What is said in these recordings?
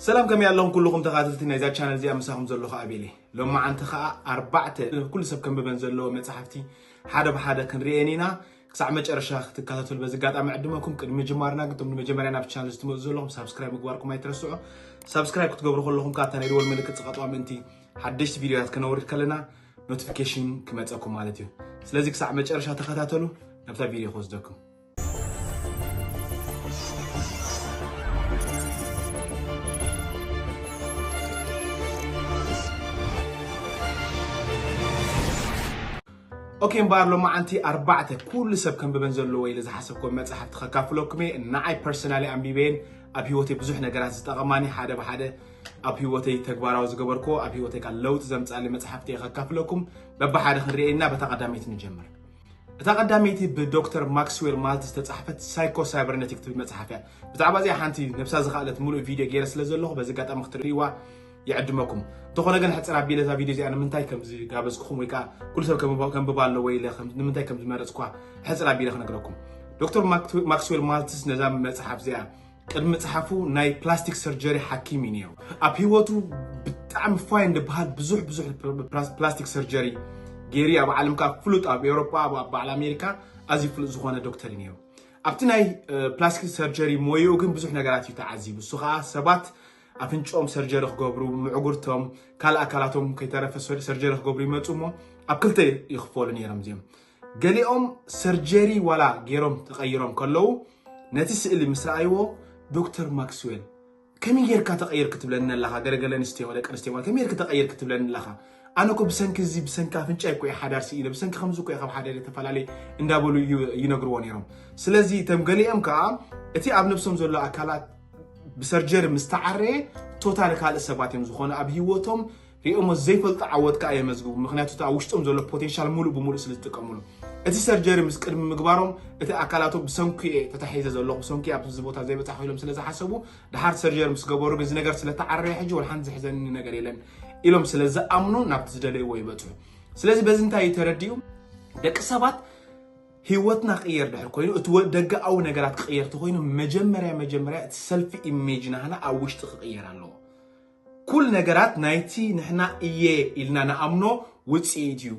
ሰላም፣ ከመይ ኣለኹም ኩልኹም ተኻተልቲ ናይዛ ቻነል እዚኣ? ምሳኹም ዘለኹ ኣቤል እየ። ሎማዓንቲ ኸኣ ኣርባዕተ ኩሉ ሰብ ከንብበን ዘለዎ መጻሕፍቲ ሓደ ብሓደ ክንርእየን ኢና። ክሳዕ መጨረሻ ክትከታተሉ በዚ ኣጋጣሚ ዕድመኩም። ቅድሚ ምጅማርና ግን፣ እቶም ንመጀመርያ ናብ ቻነል ዝትመጹ ዘለኹም ሳብስክራይብ ምግባርኩም ኣይትረስዑ። ሳብስክራይብ ክትገብሩ ከለኹም ከኣ እታ ናይ ደወል ምልክት ጽቐጥዋ፣ ምእንቲ ሓደሽቲ ቪድዮታት ከነውርድ ከለና ኖቲፊኬሽን ክመጸኩም ማለት እዩ። ስለዚ ክሳዕ መጨረሻ ተኸታተሉ። ናብታ ቪድዮ ክወስደኩም። ኦኬ፣ እምበኣር ሎማዓንቲ ኣርባዕተ ኩሉ ሰብ ከንብበን ዘለዎ ኢለ ዝሓሰብኩዎ መጻሕፍቲ ከካፍለኩም እየ። ንዓይ ፐርሰናሊ ኣንቢበየን ኣብ ህይወተይ ብዙሕ ነገራት ዝጠቐማኒ፣ ሓደ ብሓደ ኣብ ህይወተይ ተግባራዊ ዝገበርኩዎ፣ ኣብ ህይወተይ ካብ ለውጢ ዘምጻሊ መጻሕፍቲ እየ ከካፍለኩም። በብሓደ ክንርእየና፣ በታ ቀዳመይቲ ንጀምር። እታ ቀዳመይቲ ብዶክተር ማክስዌል ማልት ዝተጻሕፈት ሳይኮ ሳይበርኔቲክ ትብል መጽሓፍ እያ። ብዛዕባ እዚኣ ሓንቲ ነብሳ ዝኸኣለት ምሉእ ቪድዮ ገይረ ስለ ዘለኹ፣ በዚ ኣጋጣሚ ክትርእይዋ ይዕድመኩም። እንተኾነ ግን ሕጽር ኣቢለ እዛ ቪድዮ እዚኣ ንምንታይ ከም ዝጋበዝኩኹም ወይ ከኣ ኩሉ ሰብ ከንብባ፣ ከንብባ ኣለዎ ኢለ ከም፣ ንምንታይ ከም ዝመረጽኩዋ ሕጽር ኣቢለ ክነግረኩም። ዶክተር ማክት-፣ ማክስዌል ማልትስ ነዛ መጽሓፍ እዚኣ ቅድሚ ምጽሓፉ ናይ ፕላስቲክ ሰርጀሪ ሓኪም እዩ ነይሩ። ኣብ ህይወቱ ብጣዕሚ ፋይን ዝበሃል ብዙሕ፣ ብዙሕ ፕላስ-፣ ፕላስቲክ ሰርጀሪ ገይሩ እዩ። ኣብ ዓለም ከኣ ፍሉጥ፣ ኣብ ኤውሮጳ፣ ኣብ፣ ኣብ በዓል ኣሜሪካ ኣዝዩ ፍሉጥ ዝኾነ ዶክተር እዩ ነይሩ። ኣብቲ ናይ፣ እ፣ ፕላስቲክ ሰርጀሪ ሞይኡ ግን ብዙሕ ነገራት እዩ ተዓዚቡ። እሱ ከኣ ሰባት ኣፍንጭኦም ሰርጀሪ ክገብሩ፣ ምዕጉርቶም፣ ካልእ ኣካላቶም ከይተረፈ ሰር-፣ ሰርጀሪ ክገብሩ ይመጹ እሞ ኣብ ክልተ ይኽፈሉ ነይሮም እዚኦም። ገሊኦም ሰርጀሪ ዋላ ገይሮም ተቐይሮም ከለዉ ነቲ ስእሊ ምስ ረኣይዎ፣ "ዶክተር ማክስዌል፣ ከመይ ጌርካ ተቐየርክ ትብለኒ ኣለኻ?" ገለገለ ኣንስትዮ፣ ደቂ ኣንስትዮ ማለት፣ "ከመይ ጌርክ ተቐየርክ ትብለኒ ኣለኻ? ኣነ እኮ ብሰንኪ እዚ፣ ብሰንኪ ኣፍንጫይ እኮ እየ ሓዳር ስኢነ፣ ብሰንኪ ከምዚ እኮ እየ ካብ ሓዳር ተፈላለየ" እንዳበሉ እዩ ይነግርዎ ነይሮም። ስለዚ እቶም ገሊኦም ከኣ እቲ ኣብ ነብሶም ዘሎ ኣካላት ብሰርጀሪ ምስ ተዓረየ ቶታሊ ካልእ ሰባት እዮም ዝኾኑ። ኣብ ህይወቶም ሪኦሞ ዘይፈልጡ ዓወት ከኣ የመዝግቡ። ምኽንያቱ እቲ ኣብ ውሽጦም ዘሎ ፖቴንሻል ሙሉእ ብሙሉእ ስለ ዝጥቀምሉ። እቲ ሰርጀሪ ምስ ቅድሚ ምግባሮም እቲ ኣካላቶም ብሰንኩ እየ ተታሒዘ ዘለኹ፣ ብሰንኩ እየ ኣብዚ ቦታ ዘይበጻሕኩ ኢሎም ስለ ዝሓሰቡ፣ ድሓር ሰርጀሪ ምስ ገበሩ ግን እዚ ነገር ስለ ተዓረየ ሕጂ ወላ ሓንቲ ዘሕዘኒ ነገር የለን ኢሎም ስለ ዝኣምኑ ናብቲ ዝደለይዎ ይበጽሑ። ስለዚ በዚ እንታይ እዩ ተረዲኡ? ደቂ ሰባት ህይወትና ክቕየር ድሕር ኮይኑ፣ እቲ ወ-፣ ደገኣዊ ነገራት ክቕየር ተኾይኑ፣ መጀመርያ፣ መጀመርያ እቲ ሰልፊ ኢሜጅ ናህና ኣብ ውሽጢ ክቕየር ኣለዎ። ኩል ነገራት ናይቲ ንሕና እየ ኢልና ንኣምኖ ውጽኢት እዩ፣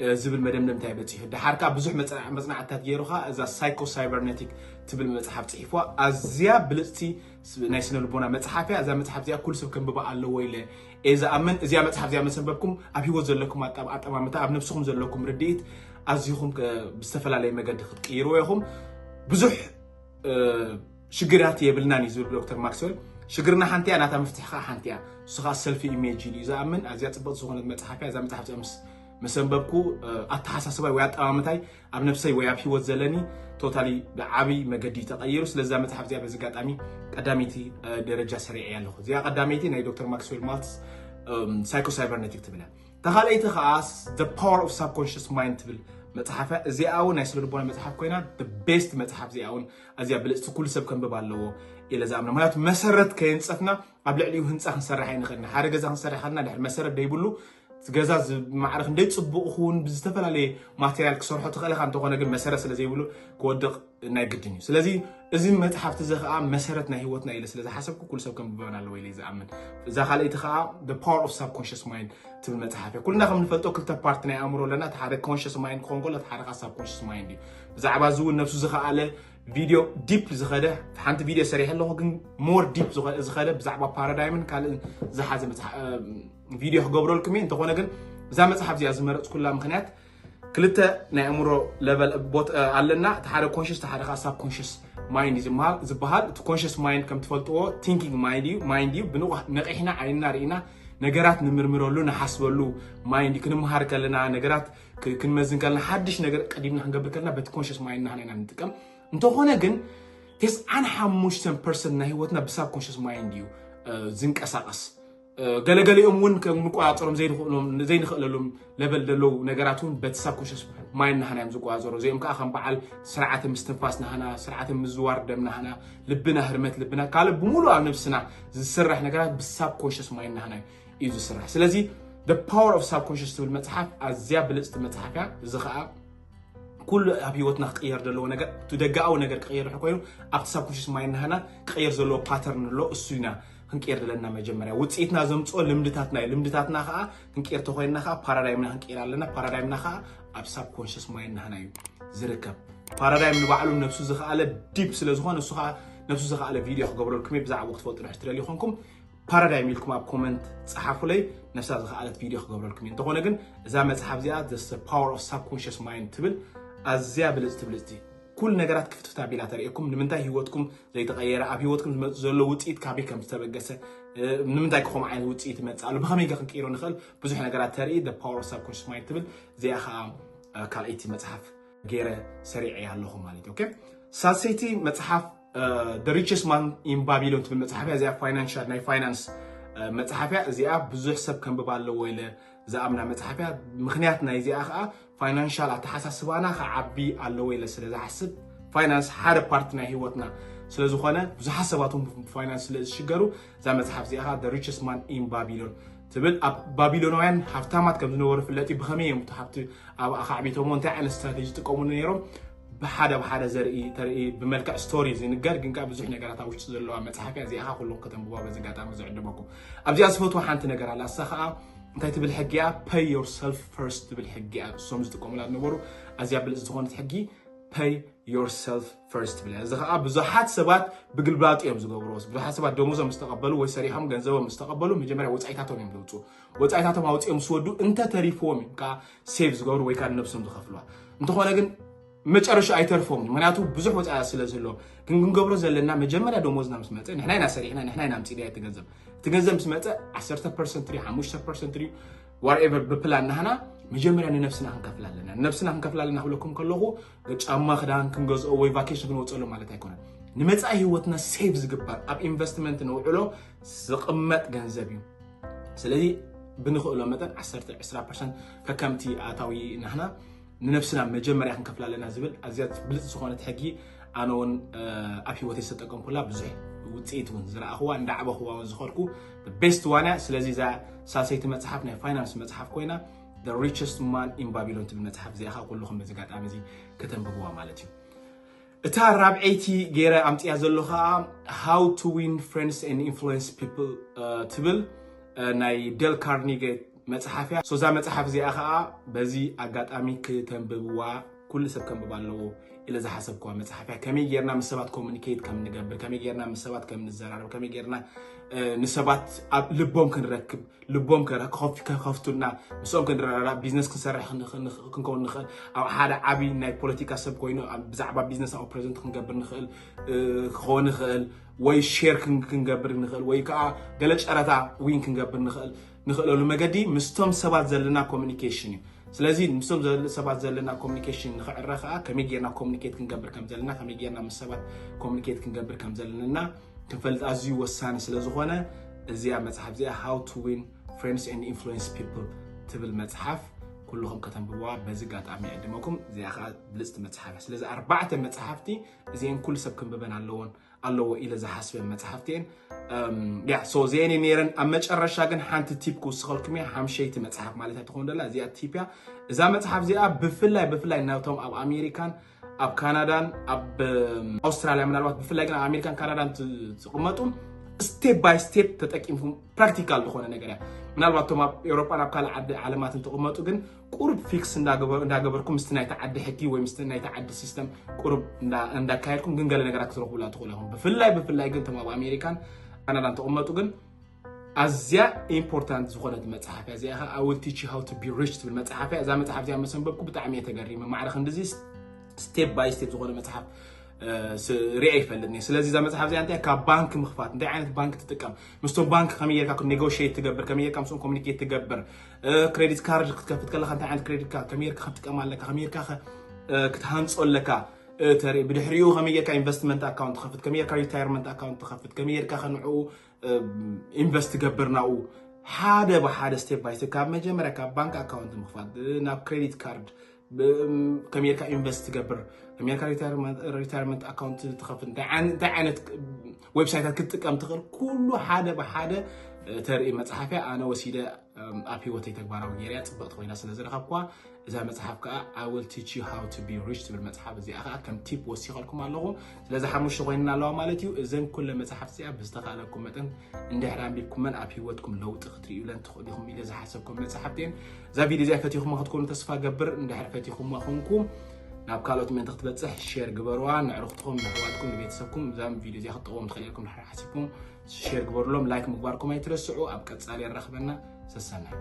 እ፣ ዝብል መደምደምታ እዩ በጺሑ። ደሓር ከኣ ብዙሕ መጽና-፣ መጽናዕትታት ገይሩ ከኣ እዛ ሳይኮ ሳይበርኔቲክ ትብል መጽሓፍ ጽሒፍዋ። ኣዝያ ብልጽቲ ስ-፣ ናይ ስነ ልቦና መጽሓፍ እያ። እዛ መጽሓፍ እዚኣ ኩሉ ሰብ ከንብባ ኣለዎ ኢለ እየ ዝኣምን። እዚኣ መጽሓፍ እዚኣ ምስ ኣንበብኩም ኣብ ህይወት ዘለኩም ኣጣ-፣ ኣጠማምታ፣ ኣብ ነብስኹም ዘለኩም ርድኢት ኣዚኹም ከ-፣ ብዝተፈላለየ መገዲ ክትቅይርዎ ኢኹም። ብዙሕ፣ እ፣ ሽግራት የብልናን እዩ ዝብል ዶክተር ማክስዌል። ሽግርና ሓንቲ እያ፣ ናታ መፍትሒ ከኣ ሓንቲ እያ። እሱ ከኣ ሰልፊ ኢሜጅ ኢሉ እዩ ዝኣምን። ኣዝያ ጽብቕቲ ዝኾነት መጽሓፍ እያ። እዛ መጽሓፍ እዚኣ ምስ፣ ምስ ኣንበብኩ፣ እ፣ ኣተሓሳስባይ ወይ ኣጠማምታይ ኣብ ነብሰይ ወይ ኣብ ህይወት ዘለኒ ቶታሊ ብዓቢ መገዲ እዩ ተቐይሩ። ስለዚ እዛ መጽሓፍ እዚኣ በዚ ኣጋጣሚ ቀዳመይቲ፣ እ፣ ደረጃ ሰሪዐ ኣለኹ። እዚኣ ቀዳመይቲ ናይ ዶክተር ማክስዌል ማልትስ፣ እም፣ ሳይኮ ሳይበርኔቲክ ትብል እያ። እታ ካልኣይቲ ከኣ The Power of Subconscious Mind ትብል መጽሓፍ እያ። እዚኣ እውን ናይ ስነ ልቦና መጽሓፍ ኮይና፣ the best መጽሓፍ እዚኣ እውን ኣዝያ ብልጽቲ፣ ኩሉ ሰብ ከንብብ ኣለዎ ኢለ ዝኣምና። ምክንያቱ መሰረት ከየንጸፍና ኣብ ልዕሊኡ ህንጻ ክንሰርሕ ኣይንኽእልን። ሓደ ገዛ ክንሰርሕ ከለና ድሕሪ መሰረት ደይብሉ፣ እቲ ገዛ ዝ-፣ ማዕረ ክንደይ ጽቡቕ ክውን ብዝተፈላለየ ማቴሪያል ክሰርሖ ትኽእል ኢኻ፣ እንተኾነ ግን መሰረት ስለ ዘይብሉ ክወድቕ ናይ ግድን እዩ። ስለዚ እዚ መጽሓፍቲ እዚ ኸኣ መሰረት ናይ ህይወትና ኢለ ስለ ዝሓሰብኩ ኩሉ ሰብ ከንብበን ኣለዎ ኢለ ዝኣምን። እዛ ካልኣይቲ ኸኣ The Power of Subconscious Mind ትብል መጽሓፍ እያ። ኩልና ከም ንፈልጦ ክልተ ፓርት ናይ ኣእምሮ ኣለና። እቲ ሓደ ኮንሽስ ማይንድ ክኾን ከሎ፣ እቲ ሓደ ኸኣ ሳብኮንሽስ ማይንድ እዩ። ብዛዕባ እዚ እውን ነብሱ ዝኸኣለ ቪድዮ ዲፕ ዝኸደ ሓንቲ ቪድዮ ሰሪሐ ኣለኹ፣ ግን ሞር ዲፕ ዝኸ-፣ ዝኸደ ብዛዕባ ፓራዳይምን ካልእን ዝሓዘ መጽሓ-፣ እ፣ ቪድዮ ክገብረልኩም እየ። እንተኾነ ግን እዛ መጽሓፍ እዚኣ ዝመረጽኩላ ምኽንያት ክልተ ናይ ኣእምሮ ለቨል ቦት፣ እ፣ ኣለና። እቲ ሓደ ኮንሽስ፣ እቲ ሓደ ከኣ ሳብ ኮንሽስ ማይንድ እዩ ዝመሃል-፣ ዝበሃል። እቲ ኮንሽስ ማይንድ ከም ትፈልጥዎ ቲንኪንግ ማይንድ እዩ፣ ማይንድ እዩ። ብንቑሕ ነቒሕና ዓይንና ርኢና ነገራት ንምርምረሉ፣ ንሓስበሉ ማይንድ እዩ። ክንመሃር ከለና፣ ነገራት ክ-፣ ክንመዝን ከለና፣ ሓድሽ ነገር ቀዲምና ክንገብር ከለና በቲ ኮንሽስ ማይንድ ናህና ኢና ንጥቀም። እንተኾነ ግን ተስዓን ሓሙሽተን ፐርሰንት ናይ ህይወትና ብሳብ ኮንሽስ ማይንድ እዩ፣ እ፣ ዝንቀሳቐስ። እ፣ ገለገሊኦም እውን ከም ንቆጻጸሮም ዘይንኽእሎም-፣ ዘይንኽእለሎም ለቨል ዘለዉ ነገራት እውን በቲ ሳብ ኮንሽስ ማይንድ ናህና እዮም ዝቆጻጸሩ። እዚኦም ከኣ ከም በዓል ስርዓተ ምስትንፋስ ናህና፣ ስርዓተ ምዝዋር ደም ናህና፣ ልብና፣ ህርመት ልብና፣ ካልእ ብምሉእ ኣብ ነብስና ዝስራሕ ነገራት ብሳብ ኮንሽስ ማይንድ ናህና እዩ ዝስራሕ። ስለዚ The Power of Subconscious ትብል መጽሓፍ ኣዝያ ብልጽቲ መጽሓፍ እያ። እዚ ኸኣ ኩሉ ኣብ ህይወትና ክቕየር ዘለዎ ነገር፣ እቲ ደጋኣዊ ነገር ክቕየር ድሕር ኮይኑ፣ ኣብቲ ሳብ ኮንሽስ ማይንድ ናህና ክቕየር ዘለዎ ፓተርን ኣሎ፣ እሱ ኢና ክንቀይር ዘለና መጀመርያ ውፅኢትና ዘምፅኦ ልምድታትና እዩ። ልምድታትና ከዓ ክንቀይር ተኮይንና ከዓ ፓራዳይምና ክንቀይር ኣለና። ፓራዳይምና ከዓ ኣብ ሳብኮንሽስ ማይንድና እዩ ዝርከብ። ፓራዳይም ንባዕሉ ነብሱ ዝኸኣለ ዲፕ ስለ ዝኾነ እሱ ከዓ ነብሱ ዝኸኣለ ቪድዮ ክገብረልኩም እየ። ብዛዕባኡ ክትፈልጡ ድሕር ትደልዩ ኮንኩም ፓራዳይም ኢልኩም ኣብ ኮመንት ፀሓፉለይ። ነብሳ ዝኸኣለት ቪድዮ ክገብረልኩም እየ። እንተኾነ ግን እዛ መፅሓፍ እዚኣ The Power of Subconscious Mind ትብል ኣዝያ ብልፅቲ ብልፅቲ ኩል ነገራት ክፍትፍት ኣቢላ ተርእየኩም። ንምንታይ ህይወትኩም ዘይተቐየረ፣ ኣብ ህይወትኩም ዝመፅእ ዘሎ ውፅኢት ካበይ ከም ዝተበገሰ፣ እ፣ ንምንታይ ከምኡ ዓይነት ውፅኢት ይመፅእ ኣሎ፣ ብኸመይ ከ ክንቅይሮ ንኽእል፣ ብዙሕ ነገራት ተርኢ። The Power of Subconscious Mind ትብል እዚኣ ከዓ እ፣ ካልኣይቲ መፅሓፍ ገይረ ሰሪዐ ኣለኹ ማለት እዩ። ኦኬ፣ ሳልሰይቲ መፅሓፍ እ፣ The Richest Man in Babylon ትብል መፅሓፍ እያ። እዚኣ ፋይናንሻል ናይ ፋይናንስ እ፣ መፅሓፍ እያ። እዚኣ ብዙሕ ሰብ ከንብባ ኣለዎ ኢለ ዝኣምና መፅሓፍ እያ። ምክንያት ናይ እዚኣ ከዓ ፋይናንሻል ኣተሓሳስባና ክዓቢ ኣለዎ ኢለ ስለ ዝሓስብ፣ ፋይናንስ ሓደ ፓርቲ ናይ ህይወትና ስለ ዝኾነ ብዙሓት ሰባት እውን ብፋይናንስ ስለ ዝሽገሩ እዛ መፅሓፍ እዚኣ ከዓ The Richest Man in Babylon ትብል። ኣብ ባቢሎናውያን ሃብታማት ከም ዝነበሩ ፍለጥ እዩ። ብኸመይ እዮም እቲ ሃብቲ ኣብኣ ከዕቢቶሞ፣ እንታይ ዓይነት ስትራቴጂ ይጥቀሙሉ ነይሮም፣ ብሓደ ብሓደ ዘርኢ ተርኢ ብመልክዕ ስቶሪ ዝንገር ግን ከዓ ብዙሕ ነገራት ኣብ ውሽጢ ዘለዋ መፅሓፍ እያ። እዚኣ ከዓ ኩሎም ከተንብባ በዚ ኣጋጣሚ ዝዕድመኩም። ኣብዚኣ ዝፈትዋ ሓንቲ ነገር ኣላ። እሳ ከዓ እንታይ ትብል ሕጊ እያ? Pay yourself first ትብል ሕጊ እያ እሶም ዝጥቀሙላ ዝነበሩ። ኣዝያ ብልፅ ዝኾነት ሕጊ፣ pay yourself first ትብል እያ። እዚ ከዓ ብዙሓት ሰባት ብግልባጥ እዮም ዝገብርዎ። ብዙሓት ሰባት ደሞዞም ምስ ተቐበሉ ወይ ሰሪሖም ገንዘቦም ምስ ተቐበሉ መጀመርያ ወፃኢታቶም እዮም ዘውፅኡ። ወፃኢታቶም ኣውፂኦም ምስ ወዱ እንተተሪፍዎም እዮም ከዓ ሴቭ ዝገብሩ ወይ ከዓ ንነብሶም ዝኸፍልዋ። እንተኾነ ግን መጨረሻ ኣይተርፎምን፣ ምክንያቱ ብዙሕ ወፃኢ ስለ ዝህልዎም። ግን ክንገብሮ ዘለና መጀመርያ ደሞዝና ምስ መፀ ንሕና ኢና ሰሪሕና፣ ንሕና ኢና ኣምፂእናዮ እቲ ገንዘብ። እቲ ገንዘብ ምስ መፀ ዓሰርተ ፐርሰንት ድዩ፣ ሓሙሽተ ፐርሰንት ድዩ፣ ዋትኤቨር ብፕላን ናህና መጀመርያ ንነብስና ክንከፍላ ኣለና። ንነብስና ክንከፍላ ኣለና ክብለኩም ከለኹ ጫማ ክዳን ክንገዝኦ ወይ ቫኬሽን ክንወፀሉ ማለት ኣይኮነን። ንመፃኢ ህይወትና ሴቭ ዝግበር ኣብ ኢንቨስትመንት ነውዕሎ ዝቕመጥ ገንዘብ እዩ። ስለዚ ብንኽእሎ መጠን ዓሰርተ ዕስራ ፐርሰንት ከከምቲ ኣታዊ ናህና ንነብስና መጀመርያ ክንከፍላ ኣለና ዝብል ኣዝያ ብልጽ ዝኾነት ሕጊ ኣነ እውን ኣብ ህይወተይ ዝተጠቀምኩላ ብዙሕ ውፅኢት እውን ዝረኣኽዋ እንዳዕበኽዋ እውን ዝኸድኩ ቤስት ዋን እያ። ስለዚ እዛ ሳልሰይቲ መፅሓፍ ናይ ፋይናንስ መፅሓፍ ኮይና The Richest Man in Babylon ትብል መፅሓፍ እዚኣ ከዓ ኩልኹም በዚ ኣጋጣሚ እዚ ከተንብብዋ ማለት እዩ። እታ ራብዐይቲ ገይረ ኣምፅያ ዘሎ ከዓ How to Win Friends and Influence People ትብል ናይ ደል ካርኒጌ መፅሓፍ እያ። እዛ መፅሓፍ እዚኣ ከዓ በዚ ኣጋጣሚ ክተንብብዋ ኩሉ ሰብ ከንብባ ኣለዎ ኢለ ዝሓሰብክዋ መፅሓፍ እያ። ከመይ ጌርና ምስ ሰባት ኮሙኒኬት ከም ንገብር፣ ከመይ ጌርና ምስ ሰባት ከም ንዘራረብ፣ ከመይ ጌርና ንሰባት ኣብ ልቦም ክንረክብ፣ ልቦም ከኸፍቱልና፣ ምስኦም ክንረዳዳ፣ ቢዝነስ ክንሰርሕ ክንከውን ንኽእል፣ ኣብ ሓደ ዓብዪ ናይ ፖለቲካ ሰብ ኮይኑ ብዛዕባ ቢዝነስ ኣብኡ ፕሬዘንት ክንገብር ንኽእል ክኸውን ይኽእል፣ ወይ ሼር ክንገብር ንኽእል፣ ወይ ከዓ ገለ ጨረታ ዊን ክንገብር ንኽእል ንኽእለሉ መገዲ ምስቶም ሰባት ዘለና ኮሚኒኬሽን እዩ። ስለዚ ምስቶም ሰባት ዘለና ኮሚኒኬሽን ንኽዕረ ከዓ ከመይ ጌርና ኮሚኒኬት ክንገብር ከም ዘለና፣ ከመይ ጌርና ምስ ሰባት ኮሚኒኬት ክንገብር ከም ዘለና ክንፈልጥ ኣዝዩ ወሳኒ ስለ ዝኾነ እዚኣ መፅሓፍ እዚኣ How to Win Friends and Influence People ትብል መፅሓፍ ኩልኹም ከተንብብዋ በዚ ኣጋጣሚ ይዕድመኩም። እዚኣ ከዓ ብልፅቲ መፅሓፍ እያ። ስለዚ ኣርባዕተ መፅሓፍቲ እዚአን ኩሉ ሰብ ክንብበን ኣለዎን ኣለዎ ኢለ ዝሓስበን መፅሓፍቲ እየን። ያ ሶ እዚአን እየን ነይረን። ኣብ መጨረሻ ግን ሓንቲ ቲፕ ክውስኸልኩም እየ። ሓምሸይቲ መፅሓፍ ማለት እያ ትኸውን ደላ እዚኣ ቲፕ እያ። እዛ መፅሓፍ እዚኣ ብፍላይ ብፍላይ ናብቶም ኣብ ኣሜሪካን ኣብ ካናዳን ኣብ ኣውስትራልያ ምናልባት ብፍላይ ግን ኣብ ኣሜሪካን ካናዳን ትቕመጡ ስቴፕ ባይ ስቴፕ ተጠቂምኩም ፕራክቲካል ዝኾነ ነገር እያ። ምናልባት እቶም ኣብ ኤውሮጳን ኣብ ካልእ ዓዲ ዓለማትን ትቕመጡ ግን ቁሩብ ፊክስ እንዳገበርኩም ምስቲ ናይቲ ዓዲ ሕጊ ወይ ምስቲ ናይቲ ዓዲ ሲስተም ቁሩብ እንዳካየድኩም ግን ገለ ነገራት ክትረኽቡላ ትኽእሉ ኢኹም። ብፍላይ ብፍላይ ግን እቶም ኣብ ኣሜሪካን ካናዳን ትቕመጡ ግን ኣዝያ ኢምፖርታንት ዝኾነት መፅሓፍ እያ። እዚኣ ከዓ I will teach you how to be rich ትብል መፅሓፍ እያ። እዛ መፅሓፍ እዚኣ መሰንበብኩ ብጣዕሚ እየ ተገሪመ። ማዕረ ክንድዚ ስቴፕ ባይ ስቴፕ ዝኾነ መፅሓፍ ሪአ ይፈልጥኒ። ስለዚ እዛ መፅሓፍ እዚኣ እንታይ ካብ ባንክ ምኽፋት፣ እንታይ ዓይነት ባንክ ትጥቀም፣ ምስቶም ባንክ ከመይ ጌርካ ኔጎሽት ትገብር፣ ከመይ ጌርካ ምስኦም ኮሚኒኬት ትገብር፣ ክሬዲት ካርድ ክትከፍት ከለካ እንታይ ዓይነት ክሬዲት ካርድ ከመይ ጌርካ ክትጥቀም ኣለካ፣ ከመይ ጌርካ ክትሃንፆ ኣለካ ተርኢ። ብድሕሪኡ ከመይ ጌርካ ኢንቨስትመንት ኣካውንት ትኸፍት፣ ከመይ ጌርካ ሪታይርመንት ኣካውንት ትኸፍት፣ ከመይ ጌርካ ከንዕኡ ኢንቨስት ትገብር ናብኡ ሓደ ብሓደ ስቴፕ ባይ ስቴፕ ካብ መጀመርያ ካብ ባንክ ኣካውንት ምኽፋት ናብ ክሬዲት ካርድ ከመይ ጌርካ ኢንቨስት ትገብር፣ ከመይ ጌርካ ሪታይርመንት ኣካውንት ትኸፍት፣ እንታይ ዓይነት ዌብሳይታት ክትጥቀም ትኽእል፣ ኩሉ ሓደ ብሓደ ተርኢ መፅሓፍ እያ። ኣነ ወሲደ ኣብ ህይወተይ ተግባራዊ ገይረያ ጽብቕቲ ኮይና ስለ ዝረኸብኳ እዛ መጽሓፍ ከዓ I will teach you how to be rich ትብል መጽሓፍ እዚኣ ከዓ ከም ቲፕ ወሲኸልኩም ኣለኹ። ስለዚ ሓሙሽተ ኮይንና ኣለዋ ማለት እዩ። እዘን ኩለ መጽሓፍ እዚኣ ብዝተኻለኩም መጠን እንድሕር ኣንቢብኩመን ኣብ ህይወትኩም ለውጢ ክትርእዩለን ትኽእሉ ኢኹም ኢለ ዝሓሰብኩም መጽሓፍቲ እየን። እዛ ቪድዮ እዚኣ ፈቲኹማ ክትኮኑ ተስፋ ገብር። እንድሕር ፈቲኹማ ኮንኩም ናብ ካልኦት ምእንቲ ክትበፅሕ ሼር ግበርዋ። ንዕርኽትኹም፣ ንኣሕዋትኩም፣ ንቤተሰብኩም እዛ ቪድዮ እዚኣ ክትጠቕሞም ትኽእል ኢልኩም ድሕር ሓሲብኩም ሼር ግበሩሎም። ላይክ ምግባርኩም ኣይትረስዑ። ኣብ ቀጻሊ የራኽበና። ሰሰናይ።